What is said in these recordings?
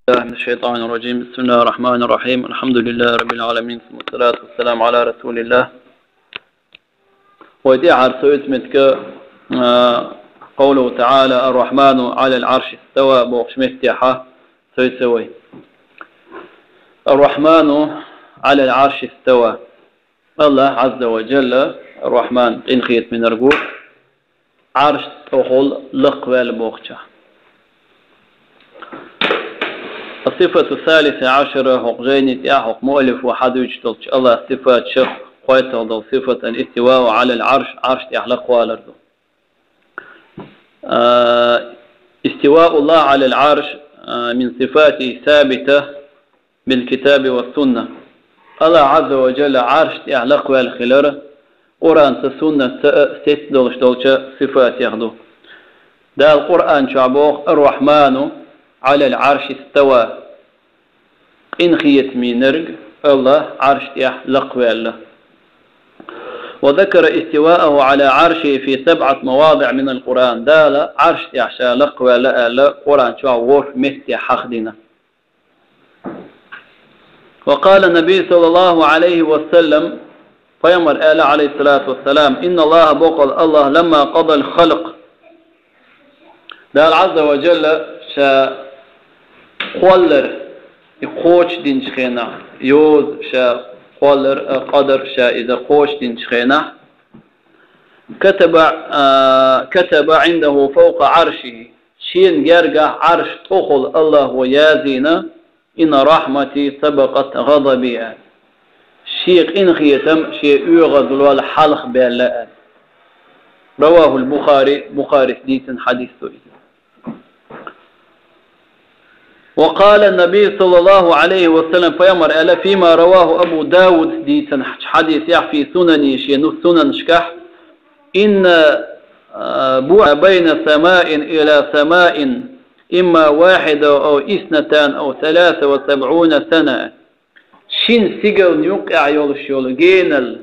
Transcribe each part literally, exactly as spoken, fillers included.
بالله من الشيطان الرجيم. بسم الله الرحمن الرحيم. الحمد لله رب العالمين. ثم الصلاة والسلام على رسول الله. Вай тӀехьара совцу меттиг, а, قوله تعالى: «الرحمن على العرش استوى», бохучу меттехь совцу вай. «الرحمن على العرش استوى». АллахӀ Ӏазза ва Джалла, Ар-Рахьман, къинхетамийнарг ву, Ӏарш тӀехула лакхаваьлла бохучохь. الصفة الثالثة عشرة, хӀокху жайни тӀехь хӀокху муаллифо хьадуьйцуш долчу АллахӀан сифатех кхойтталгӀа долу сифат: الاستواء على العرش, Ӏарш тӀехь лакхавалар ду. А, استواء الله على العرش, а, من صفاته الثابتة بالكتاب والسنة. АллахӀ Ӏазза ва Джалла Ӏарш тӀехь лакхаваьлла хилар Къуръанца, суннатца а сецна долуш долчу сифатех ду. Дала Къуръан чохь боху: «Ар-Рахьману Ӏалал Ӏарши става». Къинхетамийнарг АллахӀ Ӏарш тӀехь лакхаваьлла. وذكر استواءه على عرشه في سبعة مواضع من القرآن. Дала Ӏарш тӀехь Ша лакхаваьлла аьлла Къуръан чохь ворхӀ метте хьахдина. وقال النبي صلى الله عليه وسلم, пайхамара аьлла, Ӏалайхиссалату вассалам: «إن الله, боккъал АллахӀ, لما قضى الخلق». Дала Ӏазза ва Джалла Ша кхоллар, и кхочушдинчу хенахь, йоза Ша кхоллар, а, къадар Ша иза кхочушдинчу хенахь, كتب, а, كتب عنده فوق عرشه. Шена гергахь Ӏарш тӀехула АллахӀо яздина: «إن رحمتي سبقت غضبي», аьлла. Шен къинхетам Шен оьгӀазлол хьалха баьлла аьлла. رواه البخاري, Бухарис дийцина хьадис ду иза. وقال النبي صلى الله عليه وسلم, пайхамара аьлла, فيما رواه أبو داود, дийцина хьадисехь, في سننه, шен ну сунанашкахь: «إن, а, بعد بين سماء إلى سماء إما واحدة أو اثنتان أو ثلاثة وسبعون سنة». Шина стигална юккъехь йолуш йолу генал,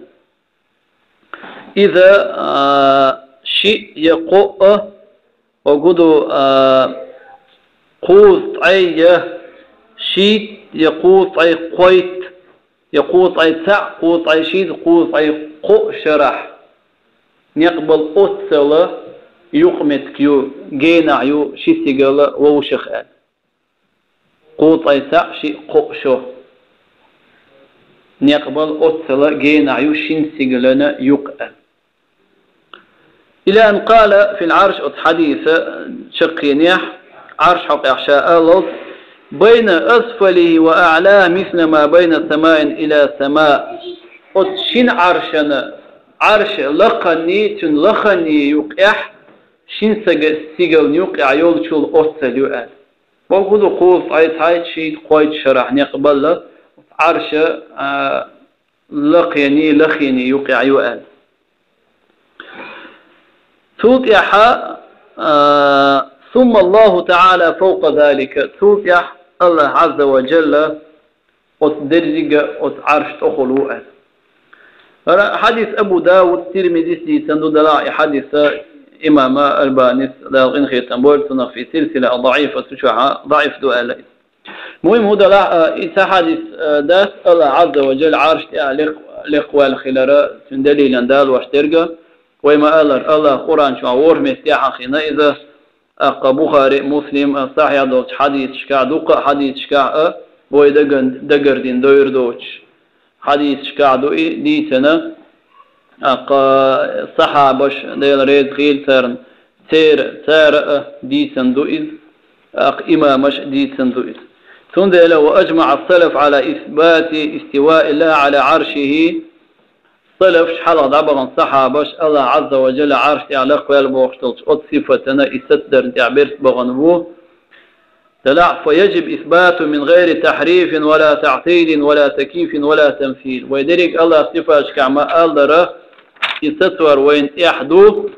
иза, а, шиъ я кхоъ, хӀокху ду, а, кхузткъе я шийтта, я кхузткъе кхойтта, я кхузткъе цхьаъ, кхузткъе шийтта, кхузткъе кхоъ шарахь некъ бала оццала юкъаметтиг ю, генахь ю ши стигала вовшах аьлла. Кхузткъе цхьаъ, шиъ, кхоъ шо. Некъ бала оццала генахь ю шина стигалана юкъа аьлла. إلى أن قال في العرش, оцу хьадиса чаккхенехь, Ӏарш хьокъехь Ша алалц: «بين أسفله وأعلاه مثل ما بين سماء إلى سماء». Оцу шина Ӏаршана, Ӏарш лакханний, цуьнан лаханний юкъехь, шина стигална юкъехь йолчул оццал ю аьлла. Боху ду кхузткъе цхьайтта, шийтта, кхойтта шарахь некъ бала Ӏарша, а, лакхенний, лахенний юкъехь ю аьлла. Цул тӀаьхьа, а, ثم الله تعالى فوق ذلك, цул тӀаьхьа АллахӀ Ӏазза ва Джалла оцу дерзига, оцу Ӏарш тӀехула ву аьлла. ХӀара хьадис Абу Дауд, Тирмизис дийцина ду, делахь и хьадиса имама Албанис, Дала къинхетам бойла цунах, фи силсила даӀифа, цу чохь даӀиф ду аьлла иза. Муьйму хӀун делахь, а, и цхьа хьадис, а, дац, АллахӀ Ӏазза ва Джалла Ӏарш тӀехь лекх-, лекхваьлла хилара, цуьнан далилан далош дерг. Вай ма-аллара, АллахӀа Къуръан чохь ворхӀ метте хьахийна иза, ТӀаккха Бухари, Муслим, а, сахьихь долчу хьадисашкахь, дуккха а хьадисашкахь а, вай даган-, дагардина довр доцуш хьадисашкахь ду и дийцина. ТӀаккха сахьабаш, Дела реза хуьлда царна, церан, цара а дийцина ду иза, тӀаккха имамаш а дийцина ду иза. Цундела: «وأجمع السلف على إثبات استواء الله على عرشه». Салафаш, хьалха дӀабахана сахьабаш, АллахӀ Ӏазза ва Джалла Ӏарш тӀехь лакхваьлла бохуш долчу оцу сифатана и сацдарна тӀехь берс бахана бу. Делахь, فيجب إثباته من غير تحريف ولا تعطيل ولا تكييف ولا تمثيل. Вай дерриг АллахӀан сифаташкахь ма-аллара, и сацор вайна тӀехь ду.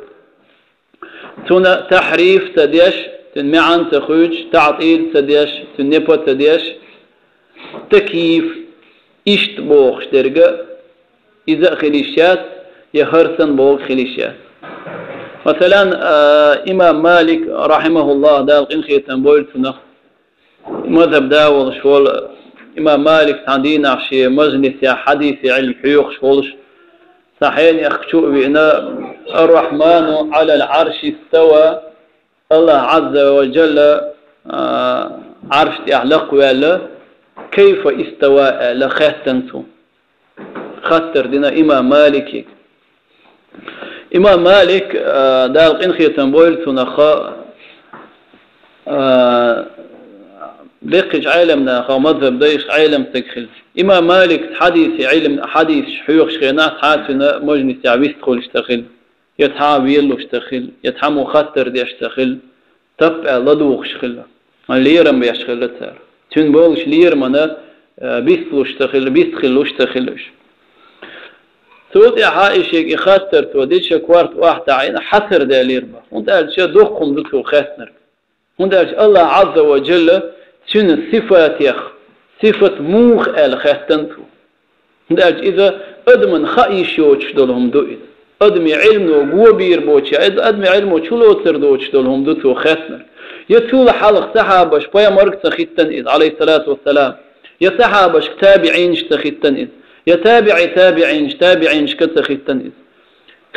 Цуьнан тахьриф ца деш, цуьнан маьӀна ца хуьйцуш, таӀтил ца деш, цуьнан непо ца деш, такйиф, иштта бохуш дерг, иза а хила йиш яц, я хӀара санна бохург хила йиш яц. Масалан, а, имам Малик, рахьимахуллахӀ, Дала къинхетам бойла цунах, Мазхаб да волуш волу имам Малик цхьана дийнахь шен мажлисехь хьадиси Ӏилма хьоьхуш волуш, цхьа хьенех чу а веана: «Ар-Рахьману Ӏалал Ӏарши истава», Аллах Ӏазза ва Джалла, а, Ӏарш тӀехь лакхваьлла, «Кайфа истава?» аьлла, хаьттина цо. Хаттар дина имам Малике. Имам Малик, а, Дала къинхетам бойла цунах, а, беккхийчу Ӏеламнахах мазхаб дайша Ӏелам стаг хилла. Имам Малик хьадиси Ӏилма, хьадисаш хьоьхуш хенахь, цхьа а цуьнан мажлисехь вистхуьлуш ца хилла, я цхьа а веллуш ца хилла, я цхьаммо хаттар деш ца хилла, тап аьлла ладугӀуш хилла, лерам беш хилла цара. Цуьнан болуш лерамна, э, бистлуш ца хилла, бистхиллуш ца хилла уьш. Цул тӀаьхьа и шега и хаттар цо дича, корта охьатаӀийна, хьацар даьллера боху, хӀунда аьлча дуккха хӀума ду цо хаьттинарг. ХӀунда аьлча Аллах Ӏазза ва Джалла цуьнан сифатех сифат муха аьлла хаьттина цо. ХӀунда аьлча иза адамна хаа йиш йоцуш долу хӀума ду иза. Адамийн Ӏилмано го бийр боцуш, я адамийн Ӏилмо чулоцур доцуш долу хӀума ду цо хаьттинарг. Я цул хьалха сахьабаш пайхамарга ца хиттина иза, Ӏалайхиссалату вассалам, я сахьабашка табиӀинаш ца хиттина иза, я табиӀи табиӀинаш табиӀинашка ца хиттина иза.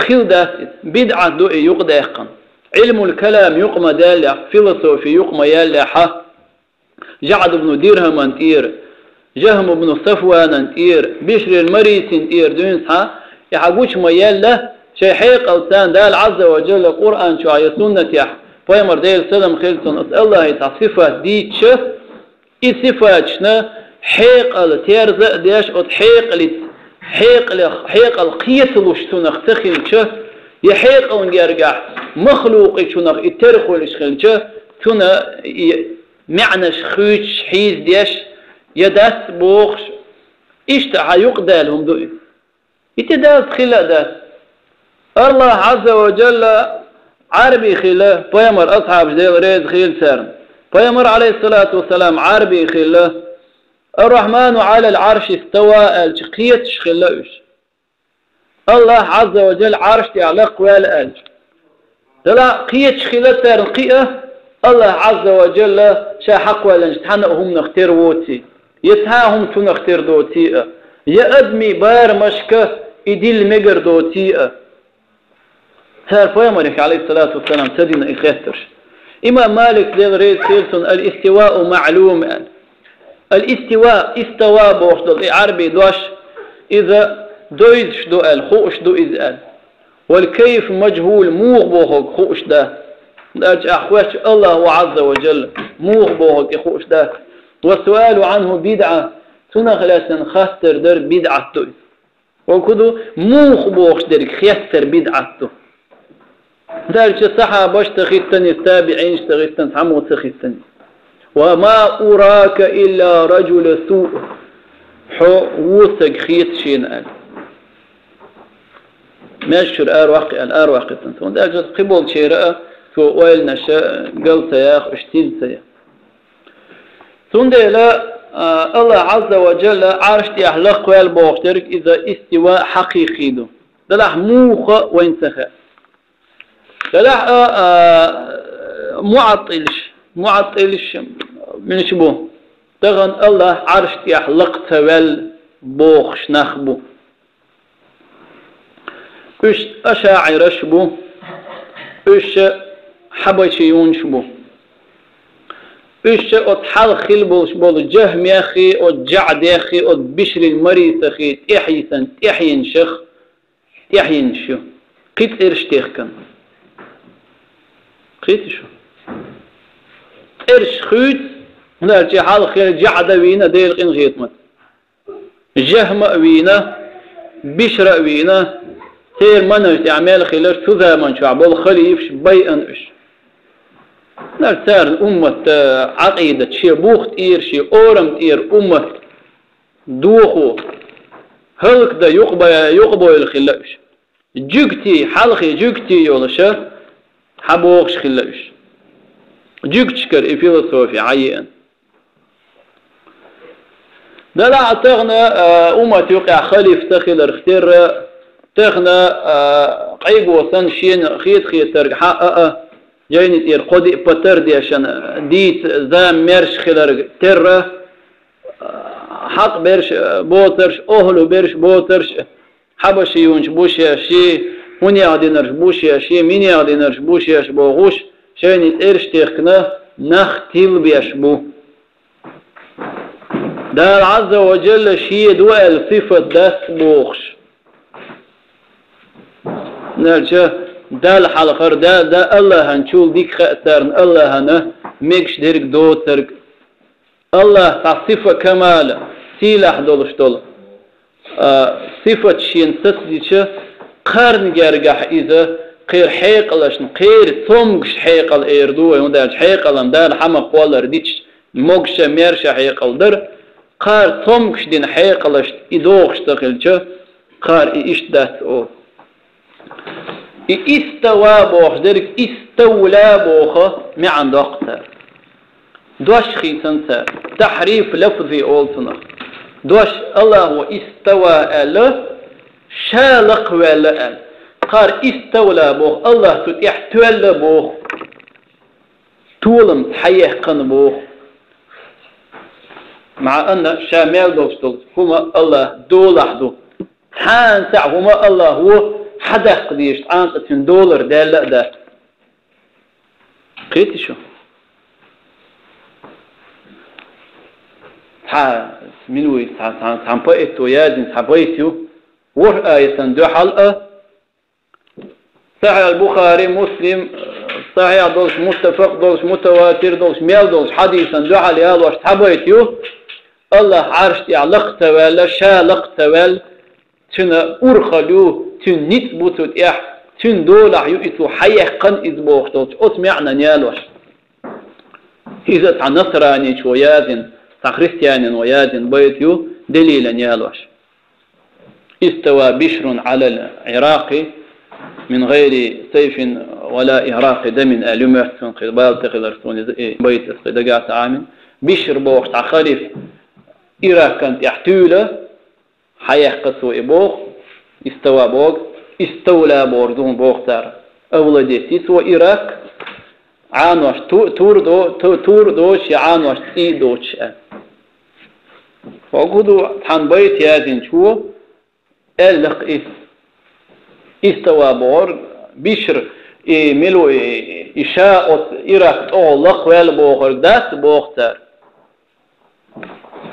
Хилла дац иза. БидӀат ду и юкъадаьккхина. Ӏилмул калам юкъа ма даьллехь, философи юкъа ма яьллехьа, ЖаӀд ибн Дирхаман тӀера, Жахм ибн Сафванан тӀера, Бишрил Марисин тӀера дуьйна цхьа, и хьан гучу ма яьлла, шайн хьекъал царна Дала Ӏазза ва Джалла Къуръан чохь я суннатехь, пайхамар Делан салам хилла цунна, оцу Аллахьан цхьа сифат дийцича, и сифаташна хьекъал терза а деш, оцу хьекъалица, хьекъалех, хьекъал кхеталуш цунах ца хилча, я хьекъална гергахь махлукъичунах и тера хуьлуш хилча, цуьнан и маьӀнаш хуьйцуш, хьийзадеш, я дац бохуш, иштта хьан юкъадаьлла хӀума ду и. И тӀе дац, хилла а дац. Аллах Ӏазза ва Джалла Ӏарби хилла, пайхамар асхьабаш, Дела реза хилла царна. Пайхамар, Ӏалайхиссалату вассалам, Ӏарби хилла. «Ар-Рахьману Ӏалал Ӏарши истава» аьлча, кхеташ хилла уьш. Аллах Ӏазза ва Джалла Ӏарш тӀехь лакхваьлла аьлча. Делахь кхеташ хилла царна кхиа, Аллах Ӏазза ва Джалла ша хьакхваьллинчу цхьана а хӀуманах тера воций, я цхьа а хӀума цунах тера доций а, я адамийн барамашка и дилла мегар доций а. Цара пайхамарх, Ӏалайхиссалату вассалам, ца дина и хеттарш. Имам Малик, Дела реза хилла цунна, «Ал-истивау маълум», аьлла. Ал-истива, истава бохуш долу и Ӏарби дош, иза довзуш ду аьлла, хууш ду иза аьлла. «Вал кайф мажхӀул», муха бохург хууш дац. Дарча ахь хоьттуш Аллах ву Ӏазза ва Джалла, муха бохург и хууш дац. «Ва суалу Ӏанху бидӀа», цунах лаьцна хаттар дар бидӀат ду иза. Вай ку ду, муха бохуш дерг хеттар бидӀат ду. Дарча сахьабаш ца хиттанис, табиӀинаш ца хиттанис, цхьаммо ца хиттанис. «Ва ма урака илла раджула су». Хьо вусаг хета шена аьлла. Меш чуьра ара ваккхи аьлла, ара ваккхийтанца. ХӀунда аьлча кхиболчера а цо ойланаша гал ца яха, уьш тилла ца яха. Цундела, а, Аллах Ӏазза ва Джалла Ӏарш тӀехь лакхваьлла бохуш дерг иза истива хьакхийкхий ду. Делахь муха вайн ца хаьа. Делахь а, а, муӀаттилаш, муӀаттилаш муьлш бу? Тахана Аллах Ӏарш тӀехь лакха ца ваьлла бохуш нах бу. Уьш ашаӀираш бу, уьш хьабачиюнаш бу. Уьш оцу хьалха хилла болуш болу Джахмеххий, оцу ЖаӀдеххий, оцу Бишрил Марисаххий тӀаьхьийсан, тӀаьхьенашах, тӀаьхьенаш ю. Кхин цӀераш техкан. Кхийтта шу? ЦӀераш хуьйцу, хӀунда аьлча хьалха хилла ЖаӀда вийна Делан къинхетамца. Жахма а вийна, Бишра а вийна, церан манаж тӀехь мел хилар цу заман чохь болу халифаш байъан уьш. Нах царна уммат, э, Ӏакъидат, шен бух тӀера, шен орам тӀера уммат дохо, хӀаллакдан юкъа-, юкъабойла хилла уьш. Жуьгтий, хьалхе жуьгтий йолуша, хьан бохуш хилла уьш. Жуьгташкара и философи хьан еана. Делахь а тахана, а, уммат юкъехь халиф ца хиларх терра, тахана, а, къайго санна шена хета-хетарг хьан а, а, Жайни тӀера кхо-диъ патар дешан, дийца зама мерш хиларг терра, хьакъ берш боцарш, охӀлу берш боцарш, хьабашиюнаш бу шаьш, хӀунех динарш бу шаьш, минех динарш бу шаьш бохуш, шайни цӀераш техкина нах тилбеш бу. Дала Ӏазза ва Джалла шен ду аьлла сифат дац бохуш. Нерча Далла хьалхара да, да Аллахьан чул дика хаьа царна Аллахьана мегаш дерг доцарг. Аллахь цхьа сифа камала, сийлахь долуш долу, а, сифат шена сацдича, кхарна гергахь иза, кхера хьекъалашна, кхера цомгуш хьекъал эр ду вай, хӀунда аьлча хьекъалан Дала хьама кхоллар дича, могуша, мерша хьекъал дара, кхара цомгуш дина хьекъалашна и догӀуш ца хилча, кхара и иштта дац олу. И истава бохуш дерг иставла боху маьӀна доккху цара. Дош хийцан цара. Тахьриф лафзи олу цунах. Дош Аллахьо истава аьлла, ша лакхваьлла аьлла. Кхара иставла боху, Аллахь цу тӀехь тоьлла боху. Толамца хьаеккхана боху. Ма анна ша мел долуш долу хӀума Аллахь долахь ду. Цхьана цхьаъ хӀума Аллахьо хьадаккха дезаш, цкъа а цуьнан долар даьлла а дац. Кхетий шу? Цхьа, мила вуй, цхьа, цхьа, цхьана поэто яздина цхьа байт ю, ворхӀ аятан дуьхьал а, Сахьихь Бухари, Муслим, сахьихь долуш, муттафакъ долуш, мутаватир долуш, мел долуш хьадисан дуьхьал ялош цхьа байт ю, Аллахь Ӏарш тӀехь лакха ца ваьлла, ша лакха ца ваьлла, цуьнан урхалла ю, цуьнан ницкъ бу цу тӀехь, цуьнан долахь ю и, цо хьаеккхана иза бохуш долчу оцу маьӀнан ялош. Иза цхьа насраничо яздина, цхьа христианино яздина байт ю, делилан ялош. استوى بشر على العراق من غير سيف ولا إهراق دم аьлла ю моьтту суна, кхин бала ца хилар суна иза, и байт аса кхин дагахь ца Ӏамийна. Бишр бохуш цхьа халиф Иракан тӀехь туьйла, хьаеккха цо и боху, истава боху, иставла боху, дуьхьал боху цара. Овладеть йи цо Ирак, Ӏанош ту-, тур до-, ту-, тур доцуш я Ӏанош цӀий доцуш аьлла. ХӀокху ду цхьана байт яздинчо, аьллакх и. Истава бохург, Бишр, и мила ву и, и ша оцу Ирак тӀехула лакхваьлла бохург дац боху цара.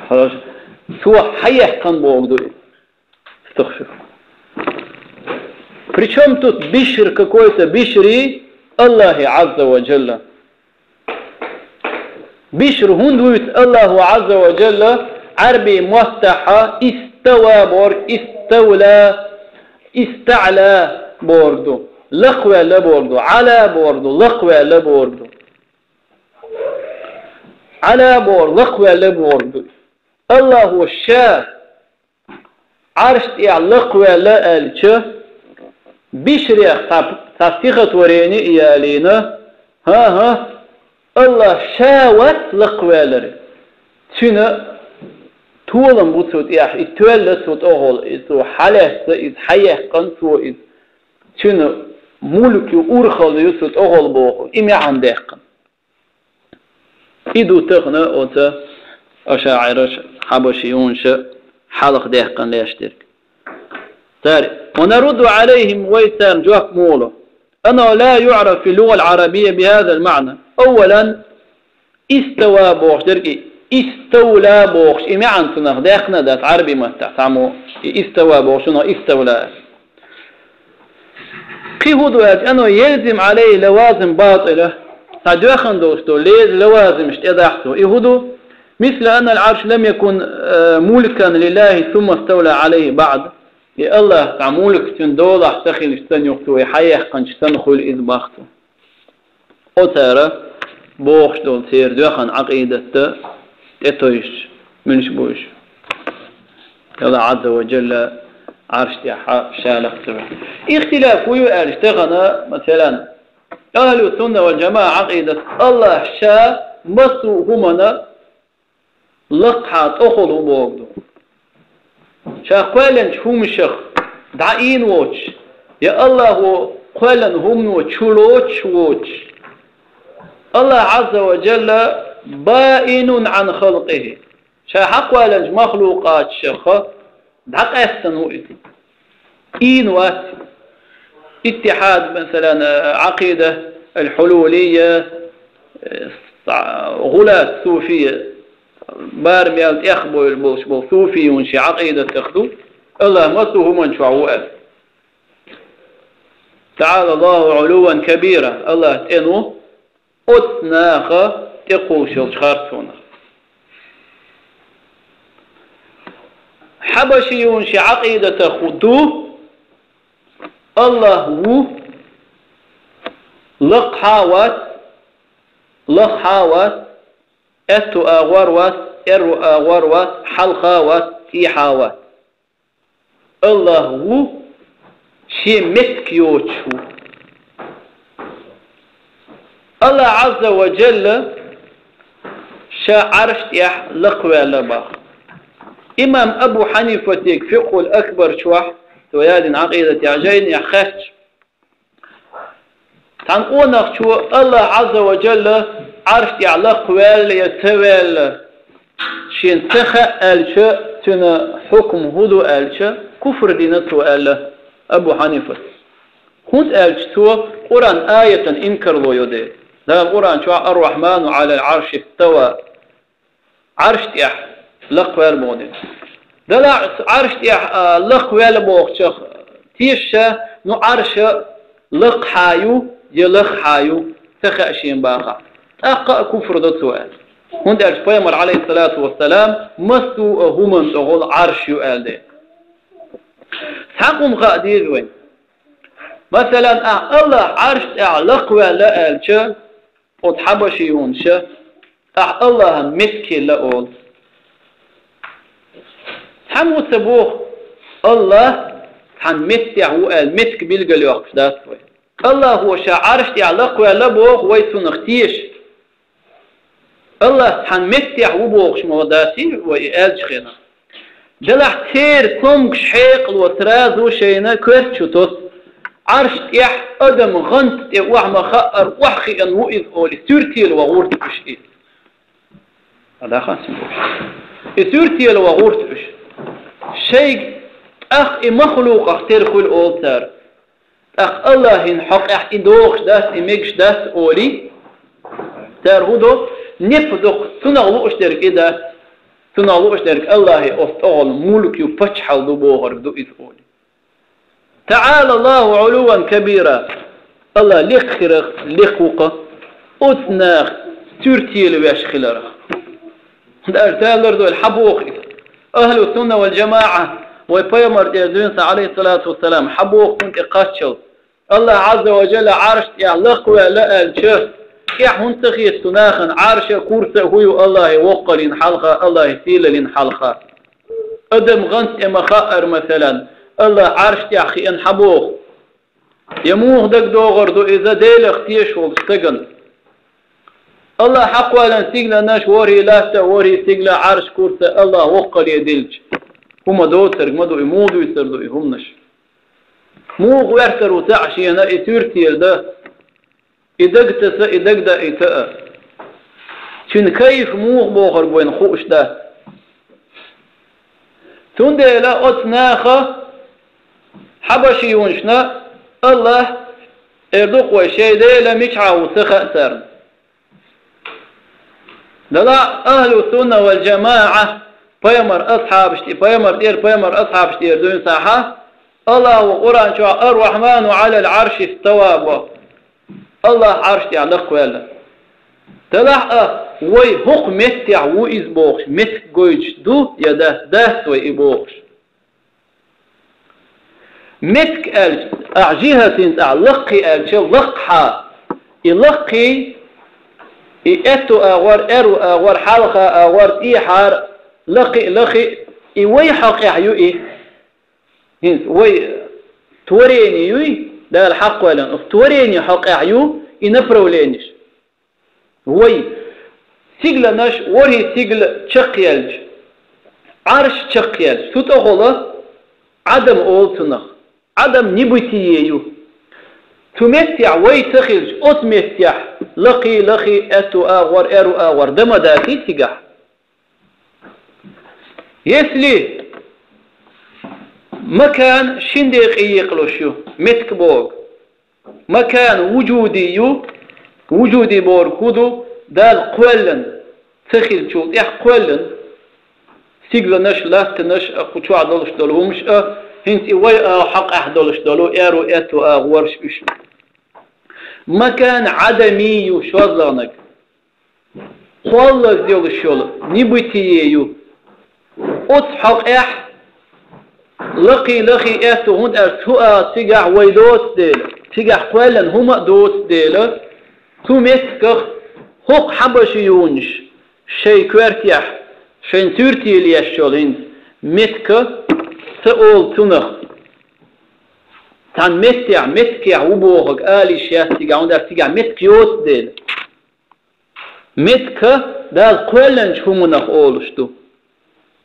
Хьажа, цо хьаеккхана бохург ду и. Астагфируллах. Причём тут Бишр какой-то, Бишри Аллахи Азза ва Джалла. Бишр хӀунда вуьйцу Аллаху Азза ва Джалла Ӏарбий маттахьа истава бохург, иставла, истаъла бохург ду, лакхваьлла бохург ду, Ӏала бохург ду, лакхваьлла бохург ду. Ӏала бохург лакхваьлла бохург ду. Аллаху ша Ӏарш тӀехь лакхваьлла аьлча, Бишрех цхьа, цхьа стихотворени а ялийна, хӀан-хӀа, Аллах ша вац лакхваьллари. Цуьнан толам бу цу тӀехь, и тоьлла цу тӀехула, и цо хьалаьцна, иза хьаеккхана цо иза. Цуьнан мулк ю, урхалла ю цу тӀехула боху, и маьӀна даьккхина. И ду тахана оцу ашаӀираша, хьабашиюнаша хьалха даьккхина леш дерг. Цара: «ونرد عليهم», вай царна жоп ма ло. «أنه لا يعرف في اللغة العربية بهذا المعنى». Аввалан, истава бохуш дерг и, иставла бохуш и маьӀна цунах даьккхина а дац Ӏарбий маттахь цхьаммо, и истава бохуш, цунах иставла. Кхин хӀун ду аьлча, «أنه يلزم عليه لوازم باطلة», цхьа доьхна долуш долу ле-, лавазимаш тӀедахьа цо. И хӀун ду? «مثل أن العرش لم يكن، э, ملكا لله ثم استولى عليه بعد». И Аллах цхьа мулк цуьнан долахь ца хилча санна юха цо и хьаеккханча санна хуьлу иза боху цо. Оцара бохуш долу церан доьхна Ӏакъидатта тӀетойжуш, муьлш бу уьш? Аллах Азза ва Джалла Ӏарш тӀехь ша лакха ца ваьлла. Ихтилаф хӀун ю аьлча тахана, масалан, Ахьлу Сунна вал ДжамаӀа Ӏакъидат, Аллах ша массо а хӀуманна лакхахьа тӀехула ву бохург ду. Ша кхоьллинчу хӀуманашах дӀаийна воцуш, я Аллахо кхоьллина хӀумано чу лоцуш воцуш, Аллахь Ӏазза ва Джалла баинун Ӏан халкъихӀи. Ша хьакхваьллача махлукъаташха дӀакъаьстина ву иза. Ийна вац. Иттихьад, масалан, Ӏакъида аль-хьулулия, гӀулат суфия, барам яьлла тӀехбовла болуш болу суфиюнаш шен Ӏакъидатах ду, Аллахь массо а хӀуманна чохь ву аьлла. ТаӀала Аллаху Ӏулуван кабира, Аллахь цӀена ву, оцу наха тӀекхуьуш йолчу харцонах. Хьабашиюнаш шен Ӏакъидатах ду, Аллахь ву, лакхахьа вац, лаххьа вац, аьтту агӀор вац, аьрру агӀор вац, хьалха вац, тӀехьа вац. Аллахь ву, шен меттиг йоцуш ву. Аллахь Ӏазза ва Джалла ша Ӏарш тӀехь лакхваьлла боху. Имам Абу Хьанифатига Фикъхул Акбар чохь, цо яздина Ӏакъидатехь жайнехь хаьттича, цхьана къонахчо Аллахь Ӏазза ва Джалла Ӏарш тӀехь лакхваьлла я ца ваьлла, шена ца хаьа аьлча, цуьнан хьукм хӀун ду аьлча, куфр дина цо аьлла Абу Хьанифас. ХӀунда аьлча цо Къуръан аятан инкарло йо дела. Дала Къуръан чохь «Ар-Рахьману Ӏалал Ӏарши става». Ӏарш тӀехь лакхваьлла боху дела. Делахь Ӏарш тӀехь, а, лакхваьлла бохучух теша, ну, Ӏарша лакхахьа ю я лаххьа ю, ца хаьа шена бахахь. ТӀаккха а куфр до цо аьлла. ХӀунда аьлча Пайхамар, Ӏалайхиссалату вассалам, массо а хӀуманна тӀехула Ӏарш ю аьлла дела. Цхьа хӀума хаа деза вайн. Масалан, ахь Аллахь Ӏарш тӀехь лакхваьлла аьлча, оцу хьабашиюнаша, ахь Аллахьан меттиг хилла олу. Цхьаммо ца боху, Аллахь цхьана меттехь ву аьлла, меттиг билгалйоккхуш дац вай. Аллахьо ша Ӏарш тӀехь лакхваьлла боху, вай цунах теша. Аллахь цхьана меттехь ву бохуш ма дац вай и аьллачу хенахь. Делахь церан цомгуш хьекъало сразу шайна коьрта чу тосу, Ӏарш тӀехь адам гӀанта тӀе охьа ма хаъара охьахиъна ву иза олий, суьртийла ван гӀурта уьш и. Ада хасна уьш. И суьртийла ван гӀурта уьш. Шайга тӀаккха и махлукъах тера хуьлу олу цара. ТӀаккха Аллахьин хьокъехь и догӀуш дац, и мегаш дац олий, цара хӀун до? Непа дукха, цунах лууш дерг и дац. Цунах лууш дерг Аллахье оцу тӀехула мулк ю, паччахьалла ду бохург ду иза олий. ТаӀала Аллаху Ӏулуван кабира. Аллахь лекха хирах лекха ву-кха, оцу наха суьртийла веш хиларх. Даже Дала лардойла хьан боху иза? Ахьлу сунна вал джамаӀа, вай пайхамар тӀера дуьйна сан, Ӏалайхиссалату вассалам, хьан боху цунна тӀе кхаччалц? Аллахь Ӏазза ва Джалла Ӏарш тӀехь лакхваьлла аьлча, тӀехь хӀунда ца хета цу нахана Ӏарша, курса а хӀун ю Аллахье воккхаллин хьалха, Аллахье сийлаллин хьалха? Адам гӀанта тӀе ма хаъара, масалан, Аллахь Ӏарш тӀехь хиъна хьан боху? Я муха дагадогӀур ду иза Делах тешаш волчу стагана? Аллахь хьакхваьллина стигланаш, ворхӀе латта, ворхӀе стигла, Ӏарш, курса Аллахь воккхале дилча, хӀума доцург ма ду и, муха дуьйцур ду и хӀуманаш? Муха гӀертар ву цхьаъ шена и суьртийла дан? И дагатаса, и дагадайта а. Цуьнан кайф муха бохург вайна хууш дац. Цундела оцу наха, хьабашиюнашна, Аллахь, эр ду-кх вай, шайн Дела мичахь ву ца хаьа царна. Делахь ахьлу сунна вал джамаӀа, пайхамар асхьабаш тӀе, пайхамар тӀера, пайхамар асхьабаш тӀера дуьйна сахьа, Аллахьо Къуръан чохь «Ар-Рахьману Ӏалал Ӏарши става» боху. Аллахь Ӏарш тӀехь лакхваьлла. Делахь а, вай хӀокху меттехь ву иза бохуш, меттиг гойтуш ду я дац, дац вай и бохуш? Меттиг аьлча, ахь жихӀатин цӀахь лакхий аьлча, лакхахьа. И лакхий, и аьтту агӀор, аьрру агӀор, хьалха агӀор, тӀехьара, лакхий, лакхий, и вай хьокъехь ю и. ХӀинца вай творени юй, Дала хьакхваьллина, оцу творени хьокъехь ю и направленеш. Вай, сигланаш, ворхӀе сигла чекхъяьлча, Ӏарш чекхъяьлча, цу тӀехула Ӏадам олу цунах. Ӏадам небытие ю. Цу меттехь вай ца хилча, оцу меттехь лакхий, лахий, аьтту агӀор, аьрру агӀор дан ма даций цигахь. Если макан шин декъе екъалуш ю, меттиг боху. Макан вужуди ю, вужуди бохург хӀун ду, Дала кхоьллина, ца хилчул тӀаьхьа кхоьллина, стигланаш, латтанаш а, кху чохь долуш долу хӀумаш а, хӀинца и вай агӀор хьокъехь долуш долу аьрру, аьтту агӀорш уьш. Макан Ӏадамий ю, шозлагӀниг. Кхоллаза йолуш йолу небытие ю. Оцу хьокъехь лакхий, лахий, аьтту, хӀунда аьлча цу агӀор цигахь вай доцу дела, цигахь кхоьллина хӀума а доцу дела, цу меттигах хӀокху хьабаша юнаш шайн коьртехь, шайн суьрте леш йолу хӀинца меттиг ца олу цунах. Цхьана меттехь, меттигехь ву бохург ала йиш яц цигахь, хӀунда аьлча цигахь меттиг йоцу дела. Меттиг Дала кхоьллинчу хӀуманах олуш ду.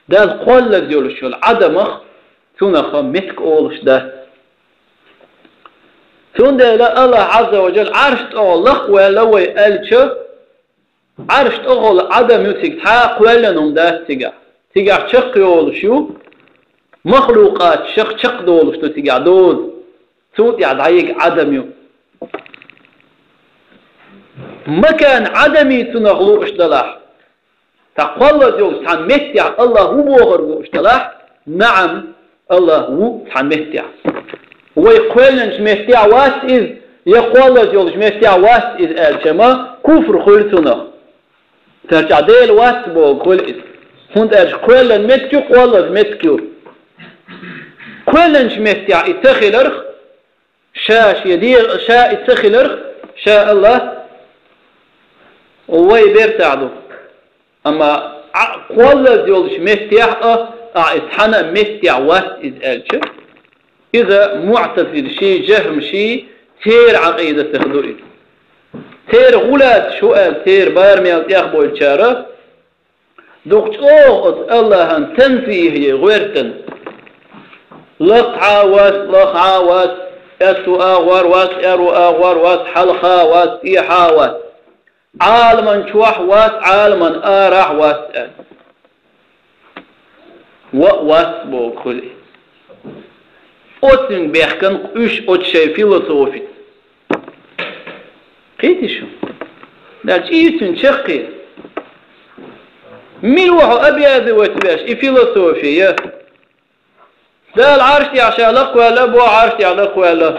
Дала кхоллаза йолуш йолу Ӏадамах, цунах меттиг олуш дац. Цундела Аллах Ӏазза ва Джалла Ӏарш тӀехула лакхаваьлла вай аьлча, Ӏарш тӀехула Ӏадам ю цига, цхьа а кхоьллина хӀума дац цигахь. Цигахь чекхйолуш ю, махлукъаташах чекхдолуш ду цигахь доза. Цул тӀаьхьа дӀайига Ӏадам ю. Макан Ӏадамий цунах лууш далахь, цхьа кхоллаза йолчу цхьана меттехь Аллах ву бохург лууш далахь, наӀам, Аллах ву цхьана меттехь. Вай кхоьллинчу меттехь вац иза, я кхоллаза йолчу меттехь вац иза аьлча ма, куфр хуьлу цунах. Царчахь Дела вац бохург хуьлу иза. ХӀунда аьлча кхоьллина меттиг ю, кхоллаза меттиг ю. Кхоьллинчу меттехь и ца хиларх, ша шен дегӀ, ша и ца хиларх, ша Аллах вай бертахь ду. Амма Ӏа-, кхоллаза йолчу меттехь а, ахь и цхьана а меттехь вац иза аьлча, иза муӀтазилаший, жахӀмаший, церан Ӏакъидатах ду иза. Церан гӀулаташ хӀу аьлла, церан барамел тӀехболчара, дукха чӀогӀа оцу Аллахьан танзихье гӀоьртина. Лакхахь вац, лахахь вац, аьтту агӀор вац, аьрру агӀор вац, хьалха вац, тӀехьа вац. Ӏаламан чохь вац, Ӏаламан арахь вац аьлла. Ва а вац боху хуьлу. Оцуьнга бехкан уьш оцу шайн философица. Кхетий шу? Даьлча и цуьнан чаккхе. Мила ву хьо обязывать веш и философия? Дала Ӏарш тӀехь ша лакхаваьлла, боху Ӏарш тӀехь лакхаваьлла.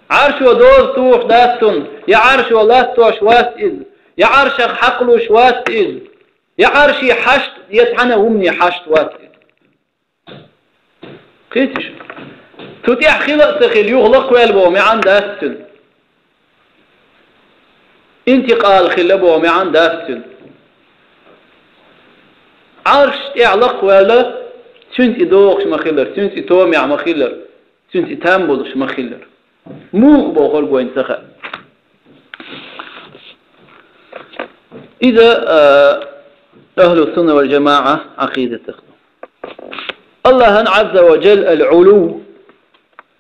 Ӏаршо доза тухуш дац цунна, я Ӏаршо латтош вац иза, я Ӏаршах хьакхалуш вац иза, я Ӏарший хьашт, я цхьана а хӀуманийн хьашт вац иза. Кхетий шу? Цу тӀехь хила а ца хила, юха лакхаваьлла боху маьӀна дац цуьнан. Интикъал хилла боху маьӀна дац цуьнан. Ӏарш тӀехь лакхаваьлла, цуьнца и догӀуш ма-хиллара, цуьнца и томехь ма-хиллара, цуьнца и там болуш ма-хиллара. Муха бохург вайна ца хаьа. Иза, а, ахьлу сунна вал жамаӀа Ӏакъидатах ду. Аллахьан Ӏазза ва Джалла ал-Ӏулув,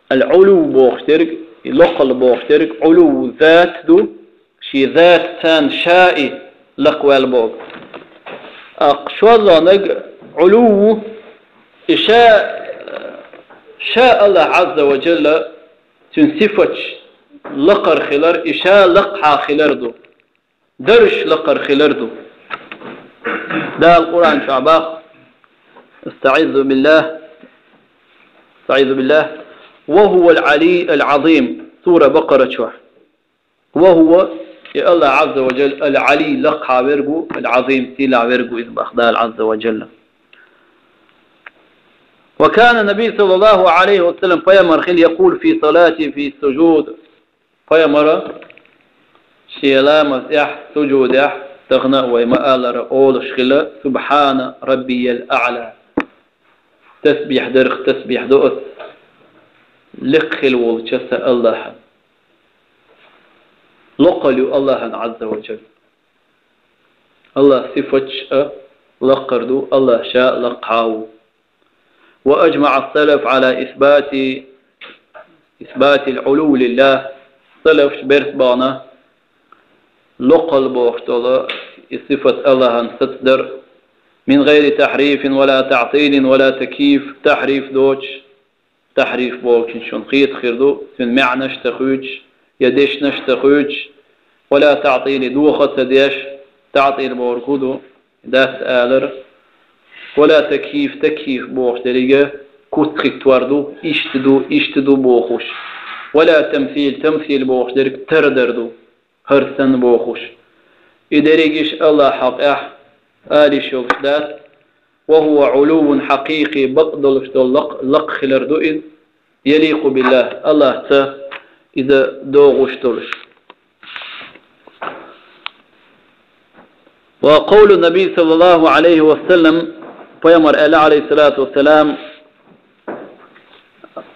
ал-Ӏулув бохуш дерг, и локхалла бохуш дерг, Ӏулув зат ду, шен зат царна ша и лакхаваьлла боху. Аккха шозлагӀнаг Ӏулув, и ша, ша Аллахь Ӏазза ва Джалла, цуьнан сифаташ лакхара хилар, и ша лакхахь хилар ду. Даржаш лакхара хилар ду. Дала Къуръан чохь боху: أستعيذ بالله، أستعيذ بالله، وهو العلي العظيم. Сура Бакъара чохь. وهو، и Аллахь Ӏазза ва Джалла, العلي лакхахь верг ву, العظيم сийлахь верг ву иза боху Дала Ӏазза ва Джалла. وكان النبي صلى الله عليه وسلم، пайхамар хилла, يقول في صلاته في السجود. Пайхамара шен ламаз тӀехь, сужудехь, тахана а вай ма-аллара, олуш хилла: سبحان ربي الأعلى. Тасбихь дарх тасбихь до ас, лекха хила волча сан Аллахьан. Локхалла ю Аллахьан Ӏазза ва Джалла. Аллахь сифаташ а лакхара ду, Аллахь ша а лакхахь ву. وأجمع السلف على إثبات إثبات العلو لله, салафаш берс бахана, локхал бохуш долу и сифат Аллахьан сацдар, من غير تحريف ولا تعطيل ولا تكييف, тахьриф доцуш, тахьриф бохучун шуна хеташ хир ду, цуьнан маьӀнаш ца хуьйцуш, я дешнаш ца хуьйцуш, ولا تعطيل, доха ца деш, таӀтӀил бохург хӀун ду, дац алар, ولا تكييف, такйиф бохуш деррига куц хӀиттор ду, иштта ду, иштта ду бохуш, ولا تمثيل, тамсил бохуш дерг тардар ду, хӀара санна бохуш. И дерригаш Аллахьан хьокъехь ала йиш йолуш дац, وهو علو حقيقي, бакъдолуш долу лакх-, лакха хилар ду иза, يليق بالله, Аллахьца иза догӀуш долуш. وقول النبي صلى الله عليه وسلم, пайхамар аьлла, عليه الصلاة والسلام: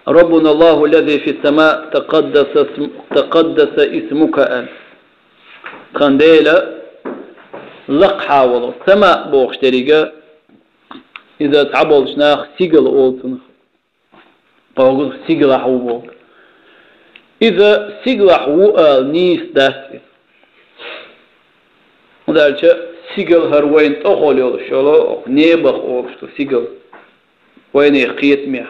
ربنا الله الذي في السماء تقدس اسم-, تقدس اسمك, аьлла. Тхан Дела лакхахьа волу, сама бохуш деррига, иза цхьаболчу наха сигала олу цунах. Павгуз сигалахь ву боху. Иза сигалахь ву ала нийса дац иза. ХӀунда аьлча сигал хӀара вайна тӀехула йолуш йолу, оха небах олуш ду сигал. Вайнех кхетамехь.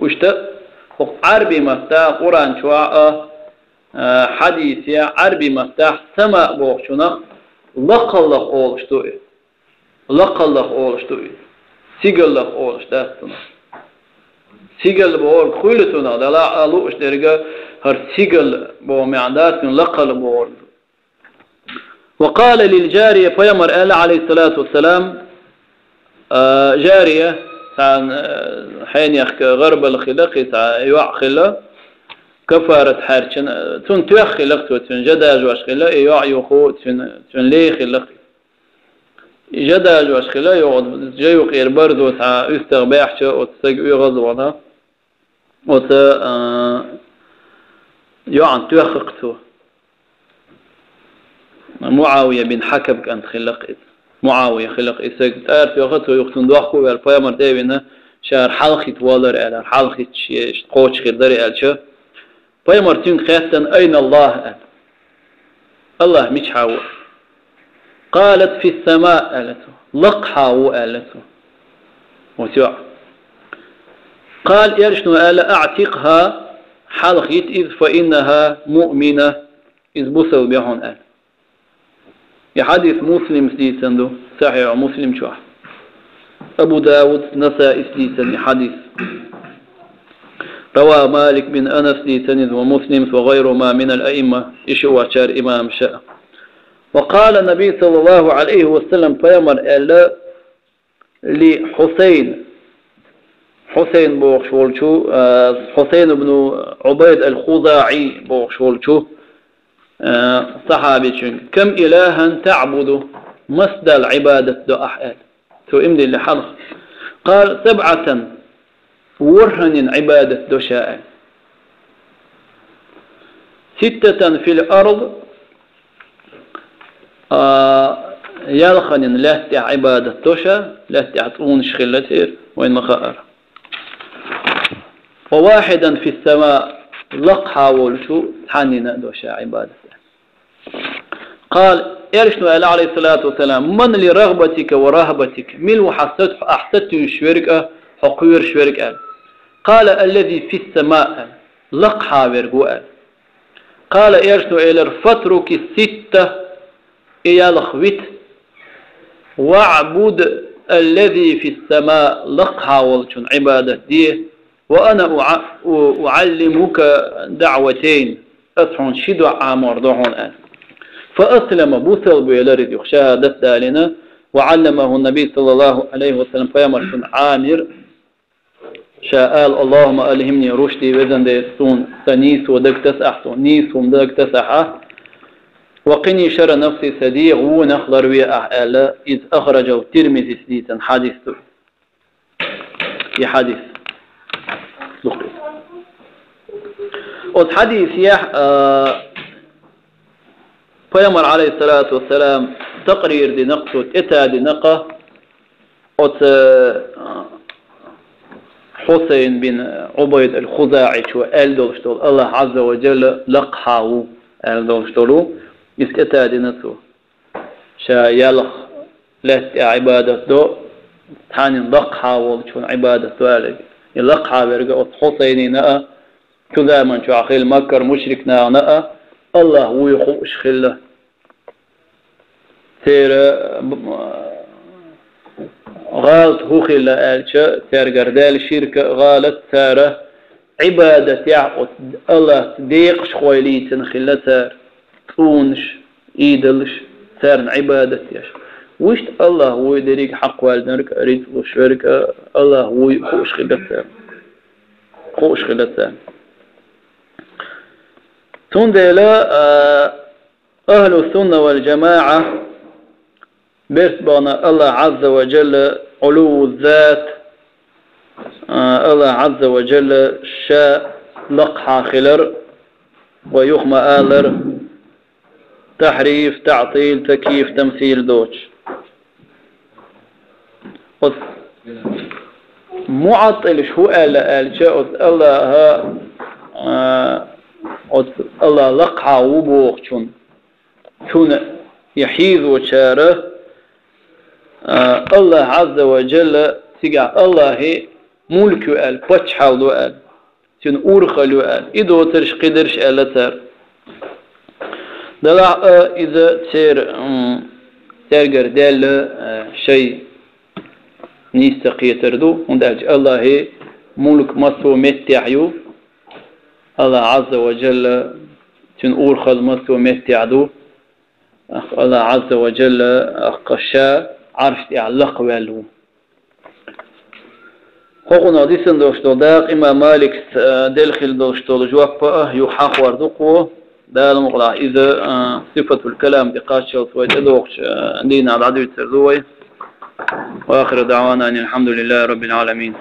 Иштта оха Ӏарби маттахь, Къуръан чохь а, а, хьадисехь, Ӏарби маттахь сама бохучунах лакхаллах олуш ду и. Лакхаллах олуш ду иза. Сигаллах олуш дац цунах. Сигал бохург хуьлу цунах, дала а лууш деррига хӀара сигал боху маьӀна дац, цуьнан лакхалла бохург ду. وقال للجارية, пайхамар аьлла, عليه الصلاة والسلام, а, жария, цхьана, а, хьенех гӀарбал хилла кхин цхьа йоӀ хилла, кафарат хьаьрчина, цунна тоьхна хилла цо, цуьнан жа дажош хилла, и йоӀ юху цуьнан, цуьнан лей хилла. Жа дажош хилла, юха жа юкъера барзо цхьа уьстагӀ баьхча, оцу стага оьгӀаз вахана, оцу, а, йоӀана тоьхна-кх цо. МуӀавия бин Хьакам кӀант хилла-кх иза. МуӀавия хилла-кх иза стаг. ТӀара тоьхна цо, юха цунна дохко а ваьлла, пайхамар тӀе а вина, ша хьалхийтта валар аьлла, хьалхийтта шен иштта кхочуш хир дара аьлча, пайхамар цуьнга хаьттина: «Айна Аллах?» аьлла. «Аллах мичахьа ву?» «Къалат: фис-сама», аьлла цо. «Лакхахьа ву», аьлла цо. Оцу йоӀа. Къала, эршно аьлла: «АӀтикъхьа, хьалхайита иза, фа иннахьа муъмина, иза бусалба ю хьуна», аьлла. И хьадис Муслимс дийцина ду, Сахьихь Муслим чохь. Абу Дауд, Насаис дийцина и хьадис. Рава Малик бин Анас дийцина иза, ва Муслимс, ва гӀайрухьума минал аимма, и шиъ вачара имамаша. Ва къала Наби саллаллаху Ӏалайхи ва саллам, пайхамар аьлла, ли Хьусайн. Хьусайн бохуш волчу, а, Хьусайн ибн Убайд ал-ХузаӀи бохуш волчу, а, сахьабичуьнга: «Кам илахьан таӀбуду?» Маса далла Ӏибадат до ахь аьлла. Цо иман диллина хьалха. Къала: «СабӀатан». ВорхӀанна Ӏибадат до ша аьлла. «Ситтатан фил ард». А, ялханна лаьтта тӀехь Ӏибадат до ша, лаьтта тӀехь цӀунаш хилла церан, вайна ма хаъара. «Ва вахьидан фис-сама», лакхахьа волчу цхьаннина а до ша Ӏибадат. Къала, эршно аьлла, Ӏалайхиссалату вассалам: «Ман ли рагӀбатика ва рахӀбатика?» Мила ву хьан сат-, ахь сатуьйсуш верг а, хьо кхоьруш верг а аьлла. Къала: «Аллази фис-сама», аьлла. Лакхахьа верг ву аьлла. Къала, эршно элира: «Фатруки ситта», и ялх вита. «ВаӀбуд аллази фис-сама», лакхахьа волчун Ӏибадат де. «Ва ана уӀа-, у-, уӀаллимука даӀватайн», ас хьуна ши доӀа Ӏамор до хьуна аьлла. Фа аслама, бусалба велира иза юха шахӀадат далийна, ва Ӏалламаху Наби саллаллаху Ӏалайхи ва саллам, пайхамар шуна Ӏамир, ша ала: «Аллахумма алхимни рушди», везан Дела, суна сан нийсо дагтаса ахь, суна нийсо дагтаса ахь, «ва къини шарра нафси», сан дегӀан вонах ларве ахь аьлла, иза ахражаху Тирмизис дийцина хьадис ду. И хьадис. Оцу хьадисехь, а, пайхамар, Ӏалайхиссалату вассалам, такърир дина-кх, цо тӀетадина-кх, оцу, а, Хьусайн бин Ӏубайд аль-ХузаӀичо аьлла долуш долу, Аллах Ӏазза ва Джалла лакхахьа ву аьлла долуш долу, иза тӀетадина цо. Ша ялх лаьтта тӀехь Ӏибадат до, цхьаннан лакхахьа волчун Ӏибадат до аьлла. И лакхахьа верг оцу Хьусайнина а, цу заман чохь хилла Маккара мушрик нахана а Аллах вуй хууш хилла. Церан, м, гӀалат хӀун хилла аьлча, цаьргара даьлла ширк а, гӀалат цара Ӏибадатехь оцу Аллаца декъашхой лийцина хилла цара, цӀунаш, идолаш, царна Ӏибадат деш. Вуьшта Аллах вуй дерриг хьакхваьллинарг а, рицкъ луш верг а, Аллах вуй хууш хилла царна. Хууш хилла царна. Цундела, а, Ахьлу сунна вал джамаӀа берс бахана Аллах Ӏазза ва Джалла Ӏулуву зат, а, Аллах Ӏазза ва Джалла ша лакхахьа хилар ва юха ма аллара, тахьриф, таӀтил, такйиф, тамсил доцуш. Оцу муӀаттӀилаш хӀун аьлла аьлча, оцу Аллаха, а, оцу Аллах лакхахьа ву бохучун, цунна и хьийзочара, а, Аллах Ӏазза ва Джалла, цигахь Аллахе мулк ю аьлла, паччахьалла ду аьлла, цуьнан урхалла ю аьлла, и доцурш, кхидерш аьлла цара. Делахь а иза церан, м, цаьргара даьлла, а, шайн нийса ца кхетар ду, хӀунда аьлча Аллахе мулк массо а меттехь ю, Аллах Ӏазза ва Джалла, цуьнан урхалла массо а меттехь ду, Аллах Ӏазза ва Джалла, ша Ӏарш тӀехь лакхваьлла ву. ХӀокхунах дисина долуш долу дакъа имам Маликс, а, делла хилла долуш долу жоп а юха хьахор ду кхо. Дала мукъалахь иза, а, сифатул калам тӀе кхаччалц вай тӀедогӀучу, а, дийнахь дӀадуьйцур ду вай. Ва ахиру даӀвана анил хьамдулиллахи раббил Ӏаламин.